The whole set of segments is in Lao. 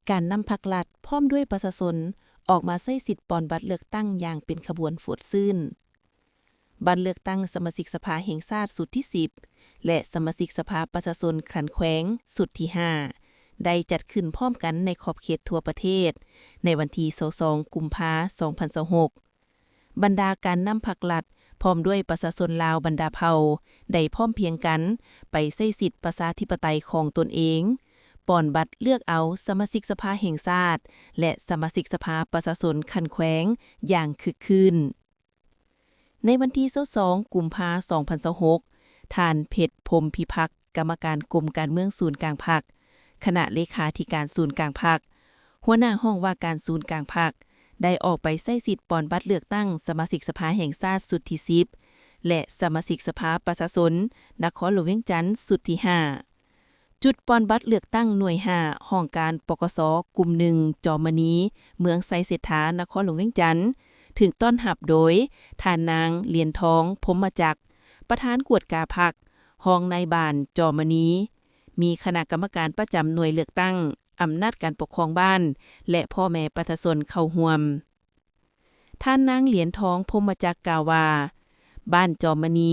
ການນຳພັກລັດ ພ້ອມດ້ວຍປະຊາຊົນ ອອກມາໃຊ້ສິດປ່ອນບັດເລືອກຕັ້ງຢ່າງເປັນຂະບວນຟົດຊື່ນ. ບັດເລືອກຕັ້ງສະມາຊິກສະພາແຫ່ງຊາດຊຸດທີສິບ ແລະ ສະມາຊິກສະພາປະຊາຊົນຂັ້ນແຂວງຊຸດທີຫ້າ ໄດ້ຈັດຂຶ້ນພ້ອມກັນໃນຂອບເຂດທົ່ວປະເທດ ໃນວັນທີຊາວສອງ ກຸມພາ ສອງພັນຊາວຫົກ. ບັນດາການນຳພັກລັດ ພ້ອມດ້ວຍປະຊາຊົນລາວບັນດາເຜົ່າ ໄດ້ພ້ອມພຽງກັນໄປໃຊ້ສິດປະຊາທິປະໄຕຂອງຕົນເອງ, ປ່ອນບັດເລືອກເອົາສະມາຊິກສະພາແຫ່ງຊາດ ແລະ ສະມາຊິກສະພາປະຊາຊົນຂັ້ນແຂວງຢ່າງຄຶກຄື້ນ. ໃນວັນທີຊາວສອງ ກຸມພາ ສອງພັນຊາວຫົກ, ທ່ານ ເພັດ ພົມພິພັກ ກຳມະການກົມການເມືອງສູນກາງພັກ, ຄະນະເລຂາທິການສູນກາງພັກ, ຫົວໜ້າຫ້ອງວ່າການສູນກາງພັກ ໄດ້ອອກໄປໃຊ້ສິດປ່ອນບັດເລືອກຕັ້ງສະມາຊິກສະພາແຫ່ງຊາດຊຸດທີສິບ ແລະ ສະມາຊິກສະພາປະຊາຊົນນະຄອນຫຼວງວຽງຈັນຊຸດທີຫ້າ. ຈຸດປ່ອນບັດເລືອກຕັ້ງໜ່ວຍຫ້າ ຫ້ອງການ ປກສ ກຸ່ມໜຶ່ງ ຈອມມະນີ ເມືອງໄຊເສດຖາ ນະຄອນຫຼວງວຽງຈັນ ຖືກຕ້ອນຮັບໂດຍ ທ່ານນາງ ຫຼຽນທອງ ພົມມະຈັກ ປະທານກວດກາພັກ, ຮອງນາຍບ້ານຈອມມະນີ, ມີຄະນະກຳມະການປະຈຳໜ່ວຍເລືອກຕັ້ງ, ອຳນາດການປົກຄອງບ້ານ ແລະ ພໍ່ແມ່ປະຊາຊົນເຂົ້າຮ່ວມ. ທ່ານນາງ ຫຼຽນທອງ ພົມມະຈັກ ກ່າວວ່າ, ບ້ານຈອມມະນີ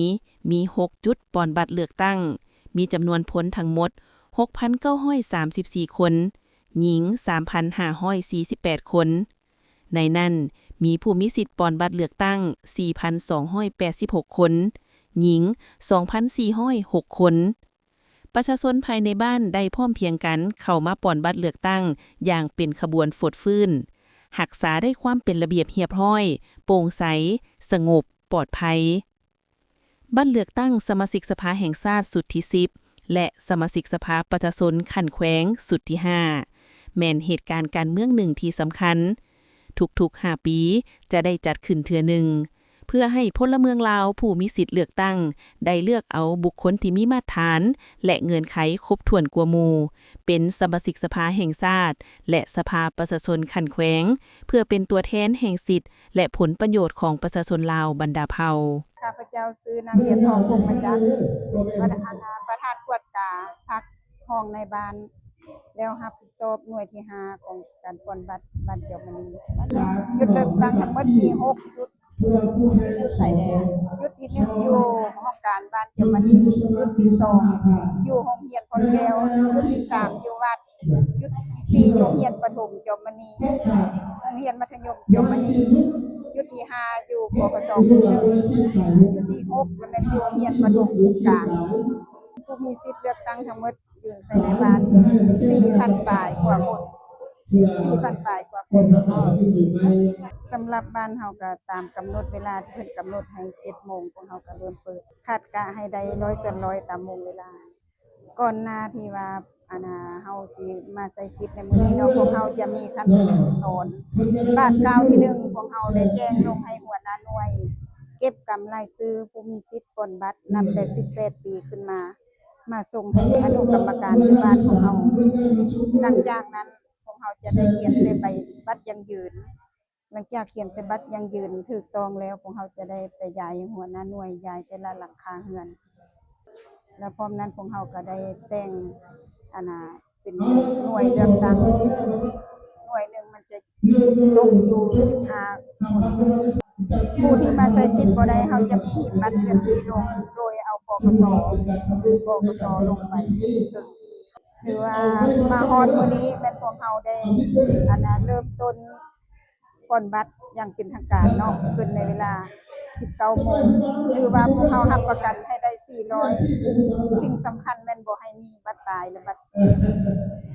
ມີຫົກຈຸດປ່ອນບັດເລືອກຕັ້ງ, ມີຈຳນວນຄົນທັງໝົດຫົກພັນເກົ້າຮ້ອຍສາມສິບສີ່ຄົນ, ຍິງສາມພັນຫ້າຮ້ອຍສີ່ສິບແປດຄົນ. ໃນນັ້ນ ມີຜູ້ມີສິດປ່ອນບັດເລືອກຕັ້ງສີ່ພັນສອງຮ້ອຍແປດສິບຫົກຄົນ, ຍິງສອງພັນສີ່ຮ້ອຍຫົກຄົນ. ປະຊາຊົນພາຍໃນບ້ານໄດ້ພ້ອມພຽງກັນເຂົ້າມາປ່ອນບັດເລືອກຕັ້ງຢ່າງເປັນຂະບວນຟົດຟື້ນ, ຮັກສາໄດ້ຄວາມເປັນລະບຽບຮຽບຮ້ອຍ, ໂປ່ງໃສ, ສະຫງົບ, ປອດໄພ. ບັດເລືອກຕັ້ງສະມາຊິກສະພາແຫ່ງຊາດຊຸດທີສິບ ແລະ ສະມາຊິກສະພາປະຊາຊົນຂັ້ນແຂວງຊຸດທີຫ້າ ແມ່ນເຫດການການເມືອງໜຶ່ງທີ່ສຳຄັນ. ທຸກໆຫ້າປີຈະໄດ້ຈັດຂຶ້ນເທື່ອໜຶ່ງ ເພື່ອໃຫ້ພົນລະເມືອງລາວຜູ້ມີສິດເລືອກຕັ້ງ ໄດ້ເລືອກເອົາບຸກຄົນທີ່ມີມາດຖານ ແລະ ເງື່ອນໄຂຄົບຖ້ວນກວ່າໝູ່ ເປັນສະມາຊິກສະພາແຫ່ງຊາດ ແລະ ສະພາປະຊາຊົນຂັ້ນແຂວງ ເພື່ອເປັນຕົວແທນແຫ່ງສິດ ແລະ ຜົນປະໂຫຍດຂອງປະຊາຊົນລາວບັນດາເຜົ່າ. ຂ້າພະເຈົ້າຊື່ນາງ ຫຼຽນທອງ ພົມມະຈັກ ປະທານ ປະທານກວດກາພັກ ຮອງນາຍບ້ານ ແລ້ວຮັບຜິດຊອບໜ່ວຍທີຫ້າຂອງການປ່ອນບັດບ້ານຈອມມະນີ. ຈຸດເລືອກຕັ້ງທັງໝົດມີຫົກຈຸດ. ຈຸດທີໜຶ່ງຢູ່ຫ້ອງການບ້ານຈອມມະນີ, ຈຸດທີສອງຢູ່ໂຮງຮຽນພອນແກ້ວ, ຈຸດທີສາມຢູ່ວັດ, ຈຸດທີສີ່ໂຮງຮຽນປະຖົມຈອມມະນີ, ໂຮງຮຽນມັດທະຍົມຈອມມະນີ, ຈຸດທີຫ້າຢູ່ ປກສ ກຸ່ມໜຶ່ງ, ຈຸດທີຫົກລະແມ່ນຢູ່ໂຮງຮຽນປະຖົມກຸ່ມກາງ. ຜູ້ມີສິດເລືອກຕັ້ງທັງໝົດ ຢູ່ພາຍໃນບ້ານສີ່ພັນປາຍກວ່າຄົນ, ສີ່ພັນປາຍກວ່າຄົນ. ສຳລັບບ້ານເຮົາກໍຕາມກຳນົດເວລາທີ່ເພິ່ນກຳນົດໃຫ້ ເຈັດໂມງ ພວກເຮົາກໍເລີ່ມເປີດ, ຄາດກະໃຫ້ໄດ້ຮ້ອຍສ່ວນຮ້ອຍຕາມໂມງເວລາ. ກ່ອນໜ້າທີ່ວ່າ ອັນນ່າ ເຮົາຊິມາໃຊ້ສິດໃນມື້ນີ້ເນາະ, ພວກເຮົາຈະມີຂັ້ນຕອນບາດກ້າວທີໜຶ່ງ, ພວກເຮົາໄດ້ແຈ້ງລົງໃຫ້ຫົວໜ້າໜ່ວຍເກັບກຳລາຍຊື່ຜູ້ມີສິດປ່ອນບັດນັບແຕ່ສິບແປດປີຂຶ້ນມາ. ມາສົ່ງໃຫ້ອະນຸກຳມະການຢູ່ບ້ານຂອງເຮົາ. ຫຼັງຈາກນັ້ນ ພວກເຮົາຈະໄດ້ຂຽນໃສ່ໃບບັດຢັ້ງຢືນ. ຫຼັງຈາກຂຽນໃສ່ບັດຢັ້ງຢືນຖືກຕ້ອງແລ້ວ, ພວກເຮົາຈະໄດ້ໄປຢາຍໃຫ້ຫົວໜ້າໜ່ວຍ, ຢາຍແຕ່ລະຫຼັງຄາເຮືອນ. ແລ້ວພ້ອມນັ້ນ ພວກເຮົາກໍໄດ້ແຕ່ງ ອັນນ່າ ເປັນໜ່ວຍເລືອກຕັ້ງ. ໜ່ວຍໜຶ່ງມັນຈະຕົກຢູ່ສິບຫ້າຄົນ. ຜູ້ທີ່ມາໃຊ້ສິດບໍ່ໄດ້ ເຮົາຈະມີຫີບບັດເຄື່ອນທີ່ລົງ ໂດຍເອົາ ປກສ ປກສ ລົງໄປ. ຖືວ່າມາຮອດມື້ນີ້ແມ່ນພວກເຮົາໄດ້ ອັນນ່າ ເລີ່ມຕົ້ນປ່ອນບັດຢ່າງເປັນທາງການເນາະ, ຂຶ້ນໃນເວລາສິບເກົ້າໂມງ. ຖືວ່າພວກເຮົາຮັບປະກັນໃຫ້ໄດ້ສີ່ຮ້ອຍ. ສິ່ງສຳຄັນແມ່ນບໍ່ໃຫ້ມີບັດຕາຍ ແລະ ບັດເສຍ.